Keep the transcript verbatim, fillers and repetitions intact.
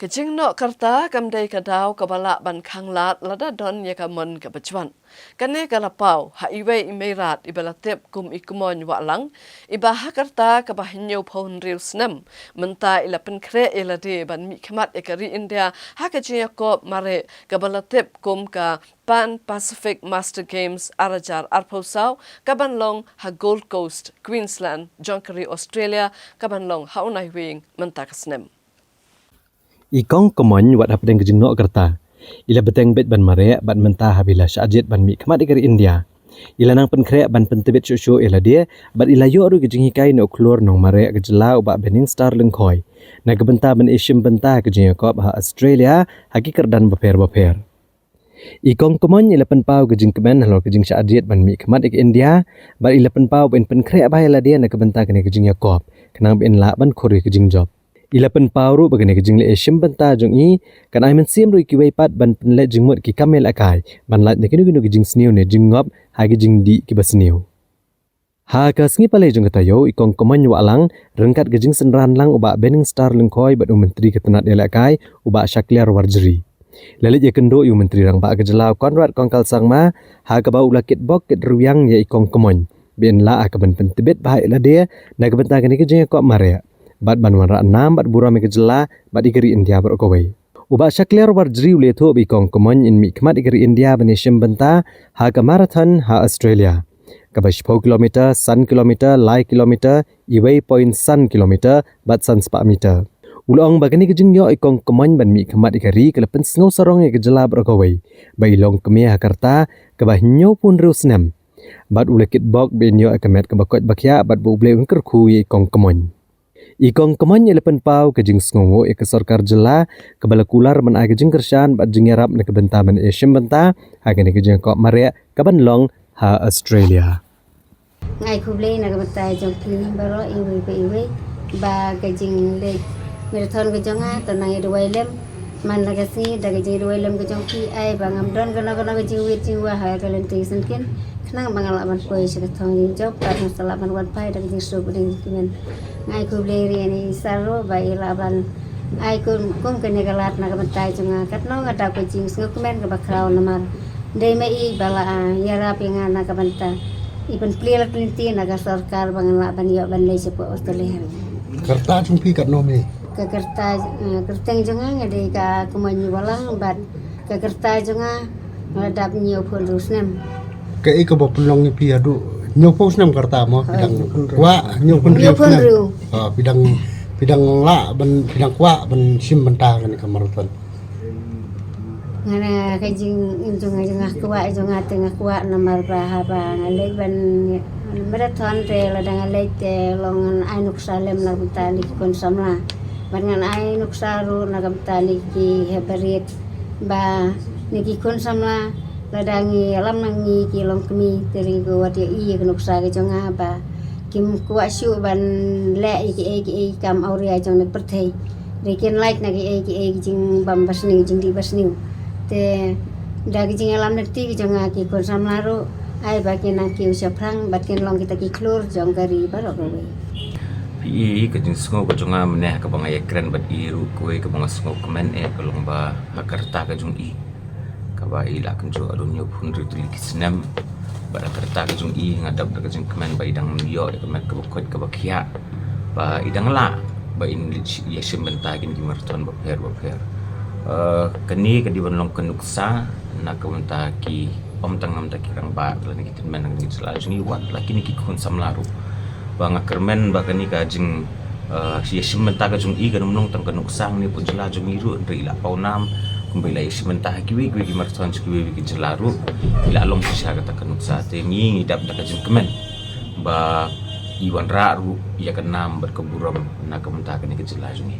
Ka jingnoh ka rta kam dei ka daw kaba lah ban khanglad lada don ïa ka mon kaba jwat. Kane ka la paw ha iwei i Meirat iba la tip kum i Kmoin Wahlang, iba ha ka rta kaba hynñiewphew hynriew snem mynta i la pynkhreh ïa lade ban mihkhmat ïa ka ri India ha ka jingïakop mareh kaba la tip kum ka Pan Pacific Master Games ar hajar arphew saw, kaban long ha Gold Coast, Queensland, jong ka ri Australia, kaban long ha u Naiwieng mynta ka snem. I Kong Kmoin wat hapdeng ka jingnoh ka rta, i la bteng beit ban mareh bad mynta haba i la shah jied ban mihkhmat ïa ka ri India, i la nang pynkhreh ban pyntbit shuh shuh ïa lade bad i la ïoh ruh ka jinghikai na u khlur nongmareh ka jylla u Bah Benningstar Lyngkhoi na ka bynta ban ïashim bynta ka jingïakop ha Australia ha ki kyrdan bapher bapher. I Kong Kmoin i la pynpaw ka jingkmen halor ka jingshah jied ban mihkhmat ïa ka India bad i la pynpaw ba in pynkhreh bha ïa lade na ka bynta kane ka jingïakop khnang ba in lah ban khur ïa ka jingjop. I la pynpaw ruh ba kane ka jingleh ïashim bynta jong i kan ai mynsiem ruh ïa kiwei pat ban pynleit jingmut ki kam ïalehkai ban lait na kino kino ki jingsniew ne jingngop ha ki jingdih kiba sniew. Ha ka sngi Palei jong ka taïew, i Kong Kmoin Wahlang ryngkat ka jingsynran lang u Bah Benningstar Lyngkhoi bad u Myntri ka tnat ïalehkai u Bah Shakliar Warjri, la leit ïakynduh ïa u Myntri Rangbah ka jylla u Conrad Kongkal Sangma, ha kaba u la kitbok kitrwiang ïa i Kong Kmoin ba in lah ha kaban pyntbit bha ïa lade na ka bynta kane ka jingïakop mareh bad ban wanrah nam bad burom ïa ka jylla bad ïa ka ri India baroh kawei. U Bah Shakliar Warjri u la ïathuh ba i Kong Kmoin in mihkhmat ïa ka ri India ban ïashim bynta ha ka marathon ha Australia, kaba shiphew kilometer, san kilometer, lai kilometer, iwei point san kilometer bad san spah meter. U la ong ba kane ka jingïoh i Kong Kmoin ban mihkhmat ïa ka ri ka la pynsngew sarong ïa ka jylla baroh kawei ba i long kmie ha ka rta kaba hynñiewphew hynriew snem bad u la kitbok ba in ïoh ïa ka met kaba koit ba khiah bad ba U Blei un kyrkhu ïa i Kong Kmoin. I Kong Kmoin i la pynpaw ka jingsngewnguh ïa ka sorkar jylla kaba la kular ban ai ka jingkyrshan bad jingïarap na ka bynta ban ïashim bynta ha kane ka jingïakop mareh kaban long ha Australia. Nga ai khublei na ka bynta jong phi baroh iwei pa iwei ba ka jingleit marathon ka jong nga to nang ïa duwai lem. Man la ka sngi da ka jingduwai lem ka jong phi ai ba ngam don kano kano ka jingwit jingwa ha ka lynti ka syngkien khnang ba nga lah ban poi sha ka thong jingjop bad nga sa lah ban wan phai da ka jingsuk ba dang jingkmen. Nga ai khublei ïa ine i sar ruh ba i lah ban ai kum kum kane ka lad na ka bynta jong nga. Katno nga dap ka jingsngewkmen kaba khraw namar dei ma i ba la ïarap ïa nga na ka bynta i pynplie la ka lynti na ka sorkar ba ngan lah ban ïoh ban leit shapoh Australia. Ka rta jong phi katno me? Ka rta, eh, kyrteng jong nga nga dei ka Kmoin Wahlang bad ka rta jong nga nga dap hynñiewphew hynriew snem. Kaei kaba pynlong ïa phi haduh hynñiewphew snem ka rta mo? Phi dang kwah hynñiewphew hynriew snem. Hynñiewphew hynriew. Ah, phi dang, phi dang lah ban, phi dang kwah ban shim bynta kane ka marathon. Nga na ka jing, jong nga, jong nga kwah, jong nga te nga kwah namar ba haba nga leit ban marathon te lada nga leit te long ngan ai nuksa lem na ka bynta ki khun samla. Bad ngan ai nuksa ruh na ka bynta ki heh barit ba na ki khun samla lada ngi ïalam na ngi ki longkmie te ri ko wat ïohi ïa ka nuksa ka jong nga ba kim kwah shuh ban leh ïa kiei kiei ki kam awria jong ne pyrthei. Re kin lait na kiei kiei ki jingbam basniew, jingdih basniew. Te da ki jingïalam lynti ki jong nga ki khun samla ruh ai ba kin nang kiew shaphrang bad kin long kita ki khlur jong ka ri baroh kawei. Phi i ka jingsngew ka jong nga mynne kaba nga ïakren bad i ruh kawei kaba nga sngewkmen eh ka long ba ha ka rta ka jong i kaba i la kynjoh haduh hynñiewphew hynriew tylli ki snem. Bad ha ka rta ka jong i nga dap da ka jingkmen ba i dang ïoh ïa ka met kaba koit kaba khiah ba i dang lah ba in ïashim bynta kine ki marathon bapher bapher. Eh, kane ka dei ban long ka nuksa na ka bynta ki, ym tang na ka bynta ki rangbah lane ki tymmen na ka jylla jong i wat la kine ki khun samla ruh. Ba nga kyrmen ba kane ka jing, eh, ïashim bynta ka jong i kan ym long tang ka nuksa hangne hapoh jylla jong i ruh hynrei i la paw nam kumba i la ïashim bynta ha kiwei kiwei ki marathon sha kiwei kiwei ki jylla ruh. I la long shisha kata ka nuksa te ngi ngi dap da ka jingkmen ba i wanrah ruh ïa ka nam bad ka burom na ka bynta kane ka jylla jong i.